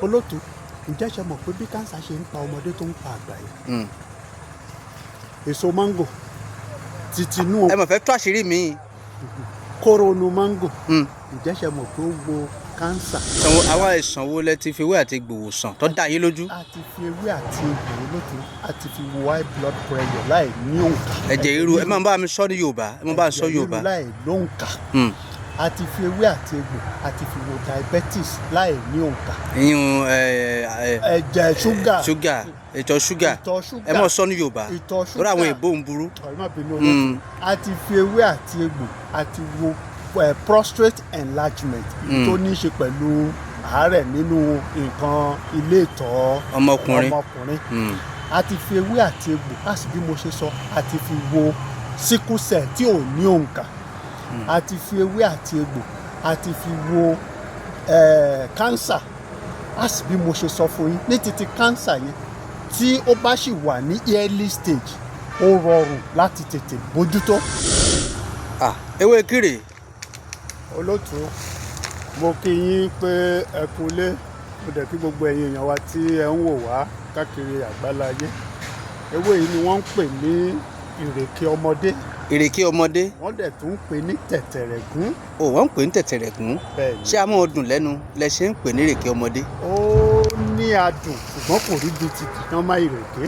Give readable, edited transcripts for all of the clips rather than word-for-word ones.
Olóòtú, ǹjẹ́ ṣe mọ̀ pé bí cancer ṣe ń pa ọmọdé tó ń pa àgbà yìí, èso máńgò titinú Ẹ mọ̀ fẹ́ tú àṣírí mi. Kóró inú máńgò, ǹjẹ́ ṣe mọ̀ pé ó wo cancer? Àwọn àìsàn wo lẹ ti fi ewé àti egbò wòsàn tó dá yín lójú? A ti fi ewé àti egbò, olóòtú, a ti fi wo high blood pressure láì ní òǹkà. Ẹ̀jẹ̀ ríru, ẹ máa bá mi sọ ní Yorùbá, ẹ máa bá mi sọ Ẹ̀jẹ̀ ríru Yorùbá. láì lóǹkà. A ti fi ewé àti egbò, a ti fi wo diabetes láì ní òǹkà. Ìyún ẹ ẹ Ẹ̀jẹ̀ ṣúgà. Ṣúgà, ìtọ̀ ṣúgà. Ìtọ̀ ṣúgà. Ẹ mọ̀ sọ ní Yorùbá. Ìtọ̀ ṣúgà. Lórí àwọn èèbó ń burú. Ẹ má bínú, olóòtú. A ti fi ewé àti egbò, a ti wo prostate enlargement tó ní í ṣe pẹ̀lú àárẹ̀ nínú nǹkan ilé ìtọ̀ ọmọkùnrin. Ọmọkùnrin. A ti fi ewé àti egbò, a sì bí mo ṣe sọ, a ti fi wo sickle cell tí ò ní òǹkà. A ti fi ewé àti egbò, a ti fi wo cancer. A sì bí mo ṣe sọ fún yín ní títí cancer yẹn, tí ó bá sì wà ní early stage, ó rọrùn láti tètè bójútó. Ah, ewé kírè. Olóòtú, mo kí yín pé ẹ kú ilé. Mo dẹ̀ kí gbogbo ẹ̀yin èèyàn wa tí ẹ ń wò wá káàkiri àgbáláyé. Ewé yìí ni wọ́n ń pè ní ìrèké ọmọdé. Ìrèké ọmọdé. Wọ́n dẹ̀ tún ń pè ní tẹ̀tẹ̀rẹ̀gún. Ò, wọ́n ń pè ní tẹ̀tẹ̀rẹ̀gún? Bẹ́ẹ̀ ni. Ṣé a máa dùn lẹ́nu lẹ ṣe ń pè ní ìrèké ọmọdé? Ó ní adùn, ṣùgbọ́n kò rí bíi ti normal ìrèké.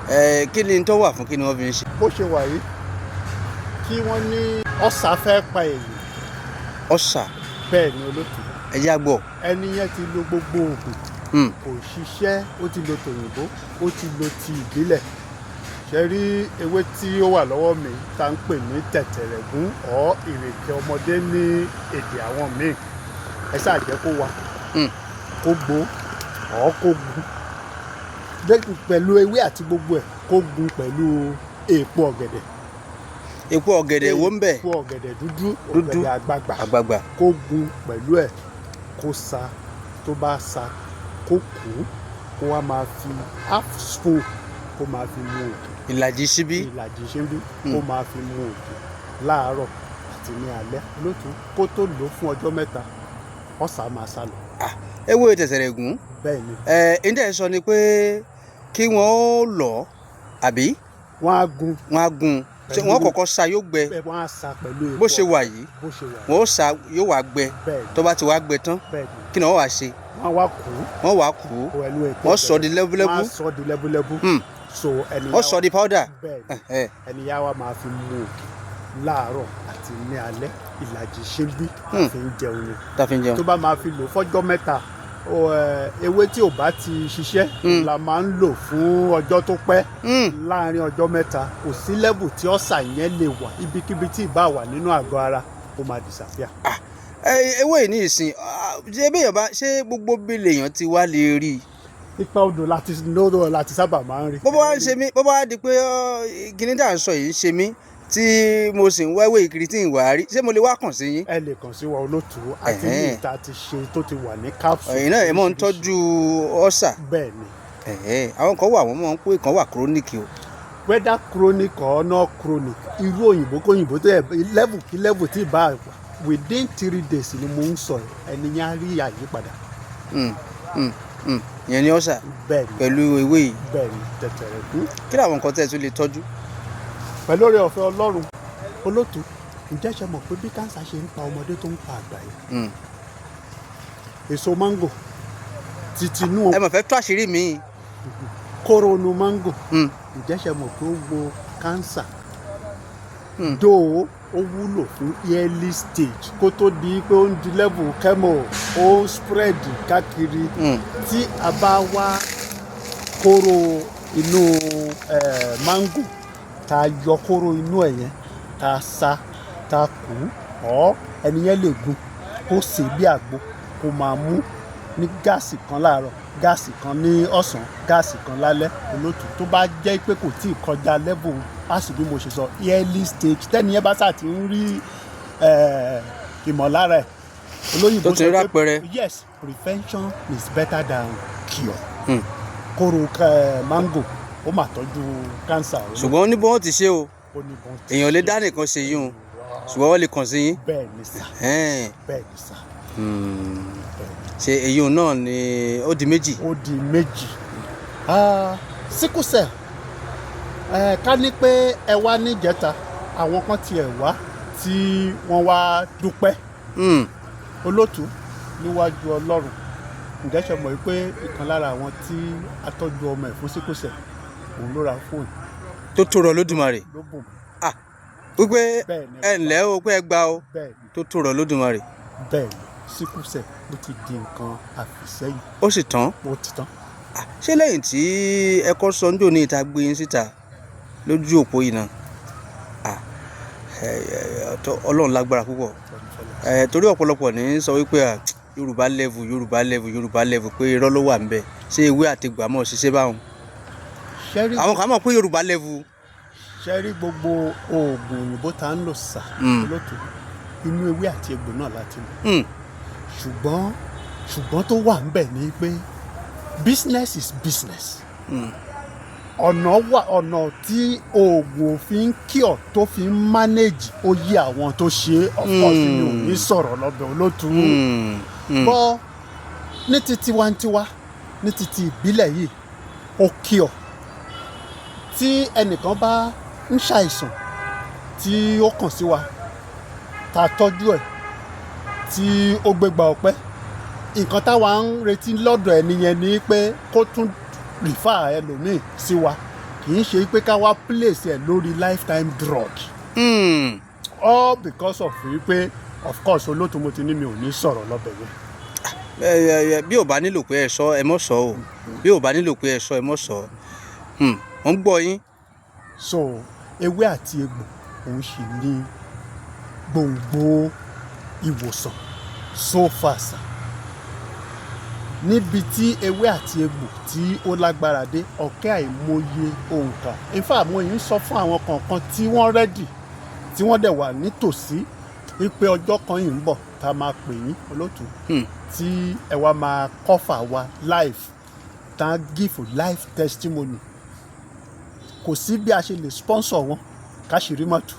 Ẹ kí ni tó wà fún? Kí ni wọ́n fi ń ṣe? Bó ṣe wà yìí, kí wọ́n ní ulcer fẹ́ pa èèyàn. Ulcer? Bẹ́ẹ̀ ni, olóòtú. Ẹ já gbọ́. Ẹni yẹn ti lo gbogbo oògùn, kò ṣiṣẹ́. Ó ti lo tòyìnbó, ó ti lo ti ìbílẹ̀. Ṣe rí ewé tí ó wà lọ́wọ́ mi tá ń pè ní tẹ̀tẹ̀rẹ̀gún ọ̀ ìrèké ọmọdé ní èdè àwọn míì, ẹ ṣáà jẹ́ kó wa kó gbó ọ̀ kó gun pẹ̀lú ewé àti gbogbo ẹ̀, kó gun pẹ̀lú èèpo ọ̀gẹ̀dẹ̀. Èpo ọ̀gẹ̀dẹ̀ wo ń bẹ̀? Èèpo ọ̀gẹ̀dẹ̀ dúdú. Dúdú. Ọ̀gẹ̀dẹ̀ àgbagbà. Àgbagbà. Kó gun pẹ̀lú ẹ̀, kó sa. Tó bá sa, kó kú, kó wá máa fi half spoon, kó máa fi mu ògì. Ìlàjì síbí. Ìlàjì ṣíbí, kó máa fi mu ògì láàárọ̀ àti ní alẹ́. Lótú, kó tó lò ó fún ọjọ́ 3, ulcer máa sá lọ. Ah, ewé tẹ̀tẹ̀rẹ̀gún. Bẹ́ẹ̀ ni. Ẹ ǹjẹ́ sọ ni pé kí wọ́n ó lọ̀ àbí? Wọ́n á gun. Wọ́n á gun. Ṣé wọ́n kọ́kọ́ sa, yóò gbẹ? Bẹ́ẹ̀, wọ́n á sa pẹ̀lú èpo. Bó ṣe wà yìí? Bó ṣe wà yìí. Wọ́n ó sa, yóò wá gbẹ. Bẹ́ẹ̀ ni. Tó bá ti wá gbẹ tán, Bẹ́ẹ̀ ni. kí ni wọ́n wá ṣe? Wọ́n á wá kú. Wọ́n wá kú. Pẹ̀lú èpo Wọ́n sọ di ọ̀gẹ̀dẹ̀. lẹ́búlẹ́bú. Wọ́n á sọ di lẹ́búlẹ́bú. So ẹni Wọ́n sọ di powder. Bẹ́ẹ̀ ni. Ẹ̀hẹ́. Ẹni yá wa máa fi mu ògì láàárọ̀ àti ní alẹ́, ìlàjì ṣíbí fi ń jẹun ni. Tá a fi ń jẹun. Tó bá máa fi lò fọ́jọ́ 3, ó, ewé tí ò bá ti ṣiṣẹ́ la máa ń lò fún ọjọ́ tó pẹ́. Láàárín ọjọ́ 3, kò sí level tí ulcer yẹn lè wà, ibikíbi tí ì bá wà nínú àgọ́ ara, ó máa disappear. Ah, ewé yìí ní ìsìn, ah, ṣé béèyàn bá ṣé gbogbo bí lèèyàn ti wá lè rí i? Ipa odò láti lódò láti sábà máa ń rí. Bó bá wá ń ṣe mí, bó bá wá di pé kíní tá à ń sọ yìí ń ṣe mí, tí mo sì ń wá ewé kiri tí ń wà á rí, ṣé mo lè wá kàn sí yín? Ẹ lè kàn sí wa, olótùú, àti ní ìta ti ṣe tó ti wà ní capsule. Ẹ̀yin náà, ẹ máa ń tọ́jú ulcer? Bẹ́ẹ̀ ni. Ẹ̀hẹ́n. Àwọn kan wà, wọ́n máa ń pè kan wà chronic o. Whether chronic or not chronic, irú òyìnbó kóyìnbó tó yẹ, level kí level tí ì bá wà, within 3 days ni mo ń sọ yìí, ẹni yẹn á rí àyípadà. Ìyẹn ni ulcer? Bẹ́ẹ̀ ni. Pẹ̀lú ewé yìí? Bẹ́ẹ̀ ni, tẹ̀tẹ̀rẹ̀gún. Kí làwọn nǹkan tẹ́ ẹ tún lè tọ́jú? Pẹ̀lú oore ọ̀fẹ́ Ọlọ́run, olótú, ǹjẹ́ ṣe mọ̀ pé bí cancer ṣe ń pa ọmọdé tó ń pa àgbà yìí, èso máńgò titinú Ẹ mọ̀ fẹ́ tú àṣírí mi. kóró inú máńgò, ǹjẹ́ ṣe mọ̀ pé ó wo cancer? Dóò ó wúlò fún early stage, kó tó di pé ó ń di level chemo, ó ń spread káàkiri. Tí a bá wá kóró inú máńgò, tá a yọ kóró inú ẹ̀ yẹn, tá a sa, tá a kù ọ́, ẹni yẹn lè gun, kó sè bí àgbo, kó máa mú ní glass kan láàárọ̀, glass kan ní ọ̀sán, glass kan lálẹ́. Olótùú, tó bá jẹ́ pé kò tíì kọjá level pàṣẹ bí mo ṣe sọ, early stage, tẹ́ni yẹn bá sà ti ń rí ìmọ̀lára ẹ̀, olóyìnbó Tó ti rí sọ pé àpẹẹrẹ. Yes, prevention is better than cure. Kóró mango, ó mà tọ́jú cancer. Ṣùgbọ́n ó ní bí wọ́n ti ṣe o. Ó ní bọ́n ti Èèyàn lè ṣe. dá nìkan ṣe yín o, ṣùgbọ́n wọ́n lè kàn sí yín. Bẹ́ẹ̀ ni sà. Ẹ̀hẹ́n. Bẹ́ẹ̀ ni sà. Bẹ́ẹ̀ ni. Ṣe èyí náà ni ó di méjì? Ó di méjì. Sickle cell, ká ní pé ẹ wá níjẹta, àwọn kan tiẹ̀ wá tí wọ́n wá dúpẹ́. Olótú, níwájú Ọlọ́run, ǹjẹ́ ṣe mọ̀ pé ìkan lára àwọn tí a tọ́jú ọmọ ẹ̀ fún sickle cell, òun ló ra fóònù Tó tó rọ Lódùmarè. ló bùn mí. Ah, wípé Bẹ́ẹ̀ ni. ẹ ǹlẹ́ o, pé ẹ gbà o. Bẹ́ẹ̀ ni. Tó tó rọ Lódùmarè. Bẹ́ẹ̀ ni, sickle cell, ó ti di nǹkan àfìsẹ́yìn. Ó sì tán. Ó ti tán. Ah, ṣé lẹ́yìn tí ẹ kọ́ sọ́njò ní ìta gbé yín síta lójú òpó yìí náà? Ah, ọ̀tọ̀ Ọlọ́run lágbára púpọ̀. Torí ọ̀pọ̀lọpọ̀ ní sọ wípé, ah, Yorùbá level, Yorùbá level, Yorùbá level, pé irọ́ ló wà ńbẹ̀. Ṣé ewé àti gbàmọ̀ ṣiṣẹ́ báwọn? Ṣẹ́rí Àwọn kan mọ̀ pé Yorùbá level. Ṣẹ́rí gbogbo oògùn òyìnbó tá ń lò sà, olótú, inú ewé àti egbò náà láti mọ̀. Ṣùgbọ́n tó wà ńbẹ̀ ni pé business is business. Ọ̀nà wà, ọ̀nà tí oògùn òfin cure tó fi ń manage, ó yí àwọn tó ṣe é. Of course, mi ò ní sọ̀rọ̀ lọ́bẹ̀, olótú. Bọ́ ní ti tiwantiwa, ní ti ti ìbílẹ̀ yìí, ó cure. Tí ẹnìkan bá ń ṣàìsàn tí ó kàn sí wa, tá a tọ́jú ẹ̀ tí ó gbégbá ọpẹ́, nǹkan táwa ń retí lọ́dọ̀ ẹni yẹn ni pé kó tún refer ẹlòmíì sí wa, kì í ṣe pé ká wá place ẹ̀ lórí lifetime drug. All because of wípé, of course, olóòtú, mo ti ní mi ò ní sọ̀rọ̀ lọ́bẹ̀ yẹn. Ẹ, bí ò bá nílò pé ẹ sọ, ẹ mọ̀ sọ o. Bí ò bá nílò pé ẹ sọ, ẹ mọ̀ sọ. Mo ń gbọ́ yín. So ewé àti egbò, òun sì ní gbòǹgbò ìwòsàn so far sir. Níbi tí ewé àti egbò tí ó lágbára dé, ọ̀kẹ́ àìmọye òǹkà. In fact, mo yìí ń sọ fún àwọn kọ̀ọ̀kan tí wọ́n ready, tí wọ́n dẹ̀ wà nítòsí, wípé ọjọ́ kan yìí ń bọ̀ tá a máa pè yín, olótùú, tí ẹ wá máa cover wa live, tá a give live testimony. Kò sí bí a ṣe lè sponsor wọn káṣírí mọ́tò,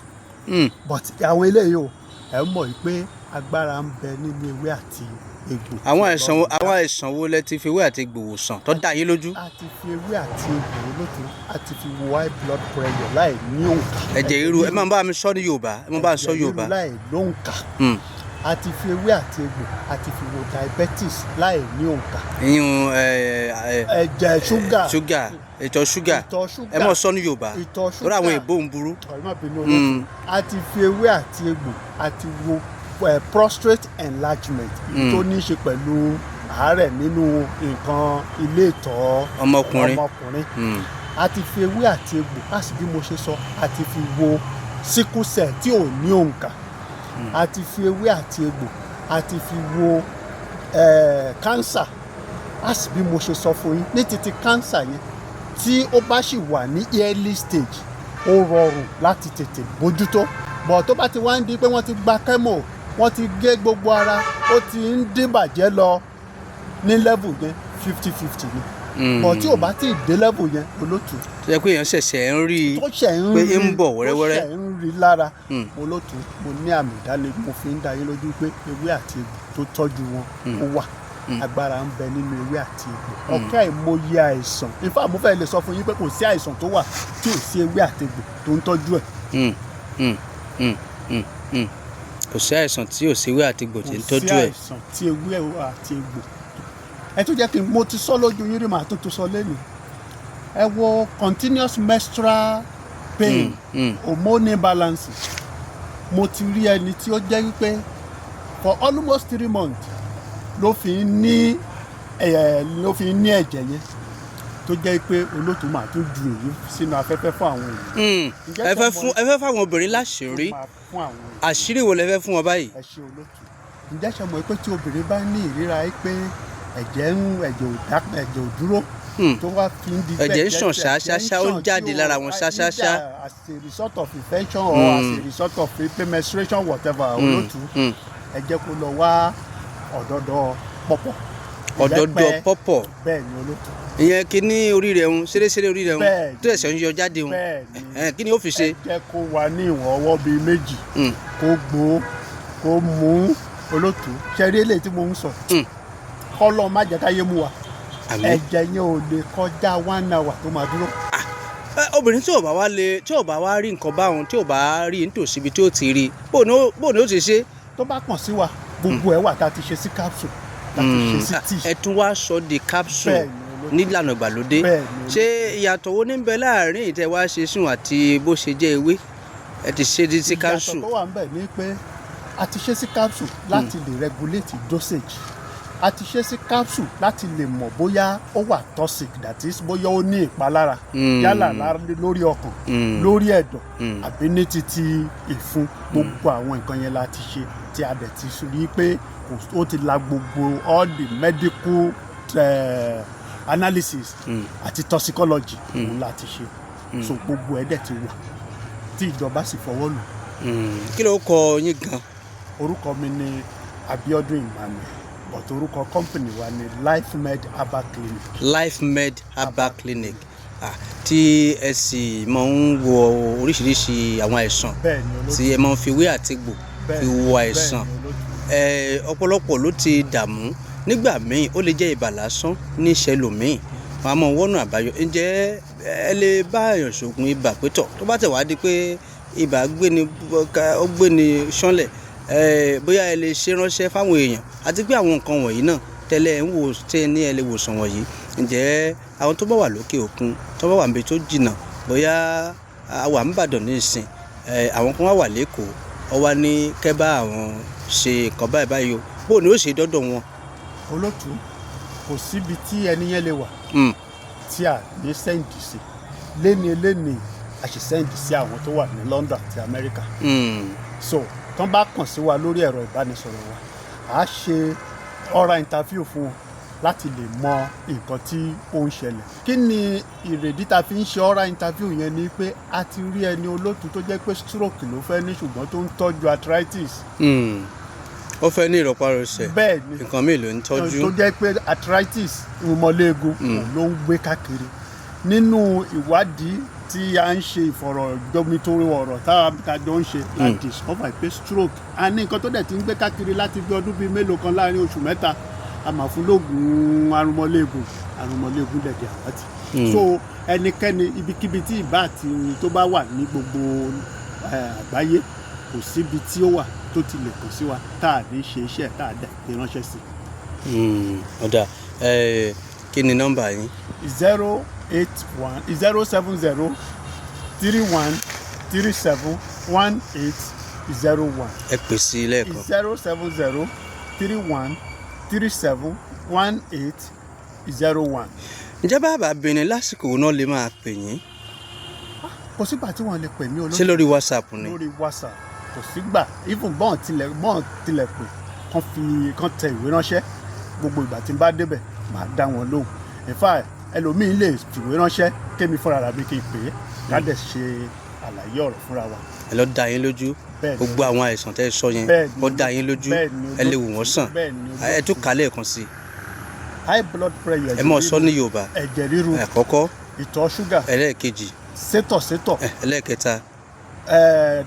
but àwọn eléyìí o, ẹ mọ̀ pé agbára ń bẹ nínú ewé àti egbò. Àwọn àìsàn wo lẹ ti fi ewé àti egbò wòsàn tó dá yín lójú? A ti fi ewé àti egbò, olótùú, a ti fi wo high blood pressure láì ní òǹkà. Ẹ̀jẹ̀ ríru, ẹ máa bá mi sọ ní Yorùbá, ẹ máa bá mi sọ Ẹ̀jẹ̀ ríru Yorùbá. láì lóǹkà. A ti fi ewé àti egbò, a ti fi wo diabetes láì ní òǹkà. Ìyún ẹ ẹ Ẹ̀jẹ̀ ṣúgà. Ṣúgà, ìtọ̀ ṣúgà. Ìtọ̀ ṣúgà. Ẹ mọ̀ sọ ní Yorùbá. Ìtọ̀ ṣúgà. Lórí àwọn èbó ń burú. Ọ̀rẹ́, má bínú, olótùú. A ti fi ewé àti egbò, a ti wo prostate enlargement, tó ní í ṣe pẹ̀lú àárẹ̀ nínú nǹkan ilé ìtọ̀ ọmọkùnrin. Ọmọkùnrin. A ti fi ewé àti egbò, a sì bí mo ṣe sọ, a ti fi wo sickle cell tí ò ní òǹkà. A ti fi ewé àti egbò, a ti fi wo cancer. A sì bí mo ṣe sọ fún yín ní títí cancer yẹn, tí ó bá sì wà ní early stage, ó rọrùn láti tètè bójútó, but tó bá ti wá ń di pé wọ́n ti gba chemo, wọ́n ti gé gbogbo ara, ó ti ń díbàjẹ́ lọ ní level yẹn, 50-50 ni. But tí ò bá tí ì dé level yẹn, olótùú, Tó yẹ pé èèyàn ṣẹ̀ṣẹ̀ ń rí i tó ṣẹ̀ ń pé rí ń bọ̀ wẹ́rẹ́wẹ́rẹ́. Tó ṣẹ̀ ń rí lára, olótùú, mo ní àmì ìdánilójú, mo fi ń dá yín lójú pé ewé àti egbò tó tọ́jú wọn, ó wà. Agbára ń bẹ nínú ewé àti egbò, ọ̀kẹ́ àìmọye àìsàn. In fact, mo fẹ́ lè sọ fún yín pé kò sí àìsàn tó wà tí ò sí ewé àti egbò tó ń tọ́jú ẹ̀. Kò sí àìsàn tí ò sí ewé àti egbò tí ń Kò tọ́jú sí ẹ̀. àìsàn tí ewé àti egbò. Ẹ tún jẹ́ kí n mo ti sọ lójú yín rí, màá tún tún sọ lẹ́nu. Ẹ wo continuous menstrual pain, hormone imbalance. Mo ti rí ẹni tí ó jẹ́ wípé for almost 3 months ló fi ń ní ẹ̀, ló fi ń ní ẹ̀jẹ̀ yẹn, tó jẹ́ pé olótùú, máa tún ju èyí sínú afẹ́fẹ́ fún àwọn èèyàn. Ǹjẹ́ Ẹ fẹ́ ṣé fún ẹ fẹ́ fáwọn obìnrin láṣìírí. Máa fún àwọn èèyàn. Àṣírí wo lẹ fẹ́ fún wọn báyìí? Ẹ ṣe, olótùú. Ǹjẹ́ ṣe mọ̀ pé tí obìnrin bá ní ìríra yìí pé ẹ̀jẹ̀ ń ẹ̀jẹ̀ ò dá, ẹ̀jẹ̀ ò dúró, tó wá fi ń di pé Ẹ̀jẹ̀ ń ṣàn ẹ̀jẹ̀ ń ṣáṣáṣá, ó ń ṣàn jáde tí ó lára wọn ṣáṣáṣá. Either as a result of infection or as a result of menstruation, whatever, olótùú, ẹ jẹ́ kó lọ wá ọ̀dọ́dọ̀ pọ̀pọ̀. Ọ̀dọ́dọ̀ Ìbẹ́pẹ. pọ̀pọ̀. Bẹ́ẹ̀ ni, olótùú. Ìyẹn kíní orí rẹ̀ ń ṣeréṣeré, orí rẹ̀ ń Bẹ́ẹ̀ ni. tó ẹ̀sẹ̀ ń yọ jáde ń. Bẹ́ẹ̀ ni. Kí ni ó fi ṣe? Ẹ jẹ́ kó wà ní ìwọ̀n ọwọ́ bíi méjì, kó gbó, kó mú, olótùú. Ṣe rí eléyìí tí mo ń sọ? Kọ́lọ́ má jẹ́ káyé mú wa. Àmín. Ẹ̀jẹ̀ yẹn ò lè kọjá 1 hour tó máa dúró. Obìnrin tí ò bá wá lè, tí ò bá wá rí nǹkan báwọn, tí ò bá rí nítòsí ibi tí ó ti rí, bó ni ó ti ṣe? Tó bá kàn sí wa, gbogbo ẹ̀ wà tá a ti ṣe sí capsule, tá a ti ṣe sí tea. Ẹ tún wá sọ di capsule? Bẹ́ẹ̀ ni, olóòtú. Nílànà ìgbàlódé. Bẹ́ẹ̀ ni. Ṣé ìyàtọ̀ wo ní bẹ láàrin ìtẹ́ wá ṣe sùn àti bó ṣe jẹ́ ewé ẹ ti ṣe di sí Ìyàtọ̀ capsule? tó wà ńbẹ̀ ni pé a ti ṣe sí capsule láti lè regulate dosage. A ti ṣe sí capsule láti lè mọ̀ bóyá ó wà toxic, that is, bóyá ó ní ìpalára, yálà lórí ọkàn, lórí ẹ̀dọ̀, àbí ní títí ìfun. Gbogbo àwọn nǹkan yẹn la ti ṣe, tí a dẹ̀ ti rí i pé ó ti la gbogbo all the medical analysis àti toxicology òun la ti ṣe. So gbogbo ẹ̀ dẹ̀ ti wà tí ìjọba sì fọwọ́ lù. Kí ló kọ yín gan? Orúkọ mi ni Abiodun Emmanuel, but orúkọ company wa ni LifeMed Herbal Clinic. LifeMed Herbal Clinic, tí ẹ sì máa ń wo oríṣiríṣi àwọn àìsàn, Bẹ́ẹ̀ ni, olóòtú. tí ẹ máa ń fi ewé àtegbò fi wo àìsàn. Bẹ́ẹ̀ ni, olóòtú. Ọ̀pọ̀lọpọ̀ ló ti dààmú. Nígbà míì, ó lè jẹ́ ibà lásán níṣẹ́ lòmíì, wọn a máa wọ́nà àbáyọ. Ǹjẹ́ ẹ lè bá èèyàn ṣògùn ibà pé tọ̀, tó bá tẹ̀ wá di pé ibà gbéni ó gbéni ṣánlẹ̀, bóyá ẹ lè ṣe ránṣẹ́ fáwọn èèyàn? Àti pé àwọn nǹkan wọ̀nyí náà tẹ́lẹ̀ ń wò tẹ́ ní ẹ lè wòsàn wọ̀nyí, ǹjẹ́ àwọn tó bá wà lókè òkun, tó bá wà níbi tó jìnnà, bóyá a wà n'Ìbàdàn ní ìsìn, àwọn kan wà wà l'Ékòó, ọ wá ní kẹ́ bá àwọn ṣe nǹkan báyìí báyìí o, bó ni ó ṣe dọ́dọ̀ wọn? Olóòtú, kò síbi tí ẹni yẹn lè wà tí a ní send sí. Léni léni, a sì send sí àwọn tó wà ní London àti Amẹ́ríkà. So tán bá kàn sí wa lórí ẹ̀rọ ìbánisọ̀rọ̀ wa, a ṣe oral interview fún wọn láti lè mọ nǹkan tí ó ń ṣẹlẹ̀. Kí ni ìrèdí tá a fi ń ṣe oral interview yẹn? Ni pé a ti rí ẹni, olóòtú, tó jẹ́ pé stroke ló fẹ́ ní, ṣùgbọ́n tó ń tọ́jú arthritis. Ó fẹ́ ní ìrọ̀párọsẹ̀. Bẹ́ẹ̀ ni. Nǹkan míì ló ń tọ́jú. Tó jẹ́ pé arthritis, ìmọ̀lẹ́gun, òun ló ń gbé káàkiri. Nínú ìwádìí tí a ń ṣe, ìfọ̀rọ̀jomitoro ọ̀rọ̀ tá a jọ ń ṣe, la discover pé stroke a ní nǹkan tó dẹ̀ ti ń gbé káàkiri láti bí ọdún bíi mélòó kan. Láàrin oṣù 3, a máa fún lóògùn arúmọléegun, arúmọléegun dẹ̀ di àwátì. So ẹnikẹ́ni, ibikíbi tí ìbá àti tó bá wà ní gbogbo àgbáyé, kò síbi tí ó wà tó ti lè kàn sí wa tá a ní ṣe iṣẹ́ tá a dẹ̀ fi ránṣẹ́ sí. Ó dáa. Kí ni nọ́mbà yín? 081 070 31 37 18 01. Ẹ pè sí i lẹ́ẹ̀kan. 070 31 37 18 01. Ǹjẹ́ bàbá Benin, lásìkò wo náà lè máa pè yín? Kò sígbà tí wọ́n lè pè mí, olóòtú. Ṣé lórí WhatsApp ni? Lórí WhatsApp, kò sígbà. Even bọ́ọ̀n tilẹ̀ pè, kán fi kán tẹ ìwé ránṣẹ́, gbogbo ìgbà tí n bá débẹ̀, màá dá wọn lóhùn. In fact, ẹlòmíín lè fìwé ránṣẹ́ kémi fúnra mi kí n pè é, ká dẹ̀ ṣe àlàyé ọ̀rọ̀ fúnra wa. Ẹ lọ dá yín lójú? Bẹ́ẹ̀ni. Gbogbo àwọn àìsàn tẹ́ ẹ sọ yẹn, Bẹ́ẹ̀ni. ó dá yín lójú? Bẹ́ẹ̀ni. Ẹ lè wò wọ́n sàn? Bẹ́ẹ̀ni. Ẹ tún kà á lẹ́ẹ̀kan sí i. High blood pressure. Ẹ mọ̀ sọ ní Yorùbá. Ẹ̀jẹ̀ ríru. Àkọ́kọ́. Ìtọ̀ ṣúgà. Ẹlẹ́ẹ̀kejì. Sétọ̀sétọ̀. Ẹlẹ́ẹ̀kẹta.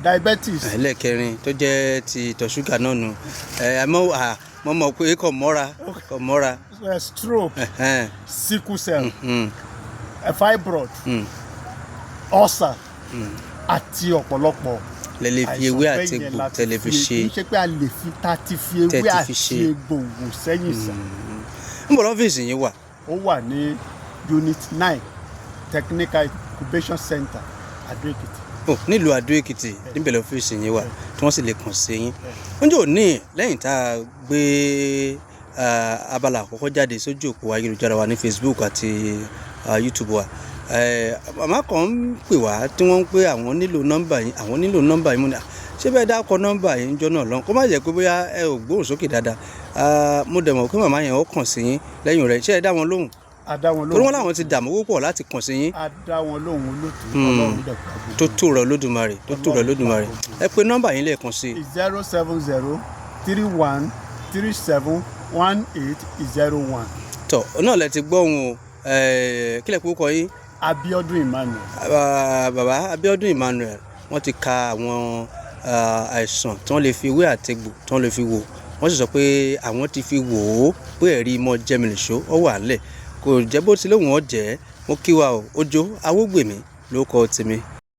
Diabetes. Ẹlẹ́ẹ̀kẹrin tó jẹ́ ti ìtọ̀ ṣúgà náà nù. Ẹ àmọ́ mo mọ̀ pé kò mọ́ra, kò mọ́ra. Stroke, sickle cell, fibroid, ulcer àti ọ̀pọ̀lọpọ̀ Lẹ lè fi ewé àìsàn àti bẹ́ẹ̀ yẹn egbò la ti tẹ́ lè fi ṣe. Kì í ṣe pé a lè fi, ta ti fi Tẹ́ ewé ti fi àti ṣe. egbò wò sẹ́yìn sàn. Ń bọ̀ lọ́fíìsì yín wà? Ó wà ní unit 9, Technical Incubation Center, Adó Èkìtì. Oh, nílùú Adó Èkìtì níbẹ̀ lọ́fíìsì yín wà tí wọ́n sì lè kàn sí yín. Oúnjẹ òní, lẹ́yìn tá a gbé abala àkọ́kọ́ jáde sójú òpó ayélujára wa ní Facebook àti YouTube wa, màmá kan ń pè wá tí wọ́n ń pè àwọn nílò nọ́mbà yín, àwọn nílò nọ́mbà yín. Mo ní, "Ah, ṣé bẹ́ẹ̀ dákọ̀ nọ́mbà yín jọ náà lọ́n, kó má jẹ́ pé bóyá ẹ ò gbóhùn sókè dáadáa." Mo dẹ̀ mọ̀ pé màmá yẹn ó kàn sí yín lẹ́yìn rẹ̀. Ṣé ẹ dá wọn lóhùn? A dá wọn Torí lóhùn. wọn làwọn ti dààmú púpọ̀ láti kàn sí yín. A dá wọn lóhùn, olóòtú. Ọlọ́run dẹ̀ gbà gbogbo. Tó tó rẹ Olódùmarè, tó tó rẹ Olódùmarè. Ẹ pé nọ́mbà yín lẹ́ẹ̀kan sí i. 070 31 37 18 01. Tọ náà lẹ ti gbọ́ ohun o. Kílẹ̀ kó kọ yín? Abiodun Emmanuel. Bàbá Abiodun Emmanuel, wọ́n ti ka àwọn àìsàn tí wọ́n lè fi ewé àtegbò tí wọ́n lè fi wò. Wọ́n sì sọ pé àwọn ti fi wò ó pé ẹ̀rí mọ́ jẹ́mìnìṣó ọ wà ńlẹ̀, kò jẹ́ bó ti lóun ọ̀ jẹ́. Mo kí wa o, Òjó Awógbèmí ló kọ tèmi.